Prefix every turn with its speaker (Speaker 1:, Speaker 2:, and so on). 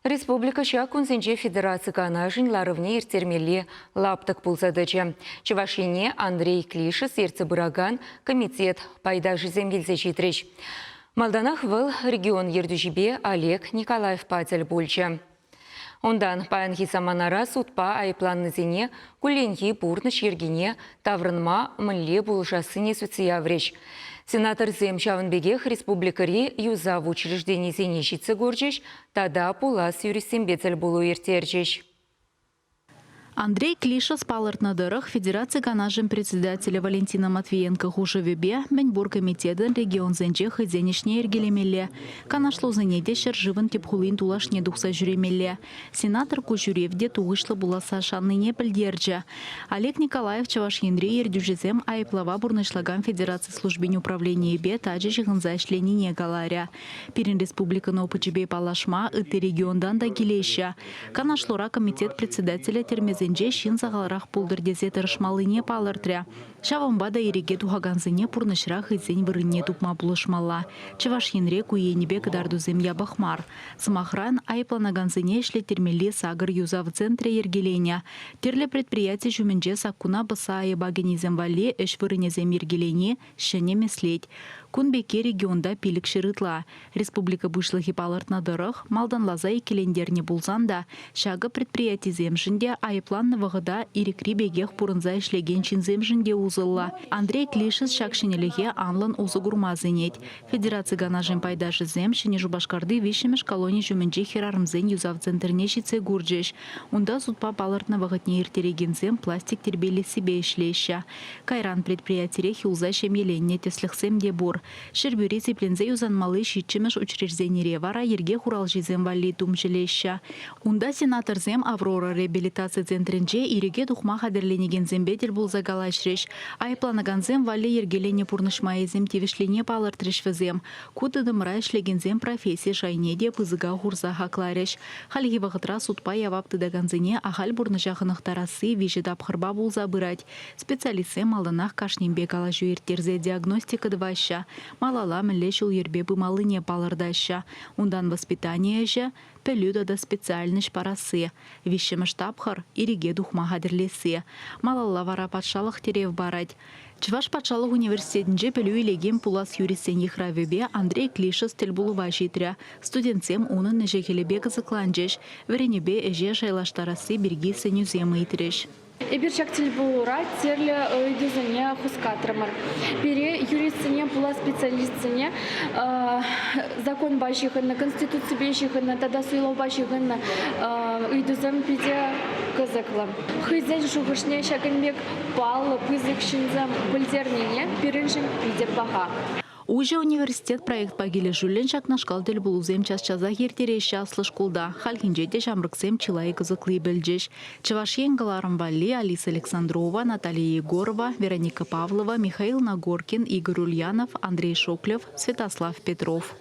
Speaker 1: Республика ҫак кунсенче Федераци Канашӗн ларӑвне ирттермелли лаптӑк пулса тӑчӗ. Чӑваш Ене Андрей Клишас ертсе пыракан комитет пайташӗсем килсе ҫитрӗҫ. Малтанах вӑл регион ертӳҫипе Олег Николаевпа тӗл пулчӗ. Унтан паянхи саманара судпа айӑпланнисене кулленхи пурнӑҫ йӗркине таврӑнма мӗнле пулӑшассине сӳтсе яврӗҫ. Сенаторсем ҫавӑн пекех республикӑри юсав учрежденисене ҫитсе курчӗҫ тата пулас юристсемпе тӗлпулу ирттерчӗҫ.
Speaker 2: Андрей Клишас палӑртнӑ тӑрӑх, Федераци Канашӗн председателӗ Валентина Матвиенко хушӑвӗпе мӗнпур комитетӑн регионсенче хӑйсен ӗҫне йӗркелемелле, канашлусене те ҫӗршывӑн тӗп хулин тулашне тухса ҫӳремелле. Сенатор ку ҫӳрев те тухӑҫлӑ пуласса шаннине пӗлтерчӗ. Олег Николаев Чӑваш Енри ертӳҫӗсем айӑплава пурнӑҫлакан федераци службин управленийӗпе тачӑ ҫыхӑнса ӗҫленине каларӗ. Пирӗн республикӑн опычӗпе паллашма ытти регионтан та килеҫҫӗ. Канашлура комитет председателӗ тӗрмесенче ҫын сахалрах пултӑр тесе тӑрӑшмаллине палӑртрӗ. Ҫавӑнпа та ирӗке тухакансене пурнӑҫра хӑйсен вырӑнне тупма пулӑшмалла. Чӑваш Енре ку енӗпе кӑтартусем япӑх мар. Сӑмахран, айӑпланакансене ӗҫлеттермелли сакӑр юсав центрӗ йӗркеленӗ. Тӗрлӗ предприяти ҫумӗнче саккуна пӑсса айӑпа кӗнисем валли ӗҫ вырӑнӗсем йӗркелени ҫӗнӗ меслет. Кун пекки регионта 500 ытла. Республика Пуҫлӑхӗ палӑртнӑ тӑрӑх, малтанласа иккӗлентернӗ пулсан та ҫакӑ предприятисемшӗн те, айӑпланнӑ вӑхӑта ирӗкри пекех пурӑнса ӗҫлекен ҫынсемшӗн те усӑллӑ. Андрей Клишас ҫак ҫӗнӗлӗхе анлӑн усӑ курма сӗнет. Федераци Канашӗн пайташӗсем Ҫӗнӗ Шупашкарти виҫҫӗмӗш колони ҫумӗнчи хӗрарӑмсен юсав центрне ҫитсе курчӗҫ. Унта судпа палӑртнӑ вӑхӑтне ирттерекенсем пластик тирпейлессипе ӗҫлеҫҫӗ. Кайран предприятирех юлса ҫемьеленнӗ тӗслӗхсем те пур. Ҫӗрпӳре сипленсе юсанмалли ҫиччӗмӗш учрежденире вара йӗрке хуралҫисем валли тум ҫӗлеҫҫӗ. Унта сенаторсем «Аврора» реабилитаци центрӗнче ирӗке тухма хатӗрленекенсемпе тӗл пулса калаҫрӗҫ. Айӑпланакансем валли йӗркеленӗ пурнӑҫ майӗсем тивӗҫлине палӑртрӗҫ вӗсем. Ку тытӑмра ӗҫлекенсем професси шайне те пысӑка хурса хакларӗҫ. Хальхи вӑхӑтра судпа явап тытакансене ахаль пурнӑҫа хӑнӑхтарасси виҫӗ тапхӑрпа пулса пырать. Специалистсем малтанах кашнинпе калаҫу ирттерсе диагностика тӑваҫҫӗ, малалла мӗнле ҫул-йӗрпе пымаллине палӑртаҫҫӗ. Унтан воспитани ӗҫӗ, пӗлӳ тата специальноҫ парасси, виҫҫӗмӗш тапхӑр, ирӗке тухма хатӗрлесси. Малалла вара патшалӑх тӗрев парать. Чӑваш патшалӑх университетӗнче пӗлӳ илекен пулас юристсен йыхравӗпе Андрей Клишас тӗлпулӑва ҫитрӗ. Студентсем унӑн ӗҫӗ-хӗлӗпе кӑсӑкланчӗҫ, вӗренӳпе ӗҫе шайлаштарасси пирки сӗнӳсем ыйтрӗҫ.
Speaker 3: Эпир ҫак тӗлпулура тӗрлӗ ыйтусене хускатрӑмӑр. Пире, юристсене, пулас специалистсене законпа ҫыхӑннӑ, Конституципе ҫыхӑннӑ тата суйлавпа ҫыхӑннӑ ыйтусем питӗ кӑсӑклӑ. Хӑйсен шухӑшне ҫакӑн пек паллӑ, пысӑк ҫынсем пӗлтернине пирӗншӗн питӗ паха.
Speaker 2: Уҫӑ университет проектпа килӗшӳллӗн ҫакнашкал тӗлпулусем час-часах ирттереҫҫӗ аслӑ шкулта. Хальхинче те ҫамрӑксем чылай кӑсӑкли пӗлчӗҫ. Чӑваш Ен кӑларӑм валли Алиса Александрова, Наталья Егорова, Вероника Павлова, Михаил Нагоркин, Игорь Ульянов, Андрей Шоклев, Святослав Петров.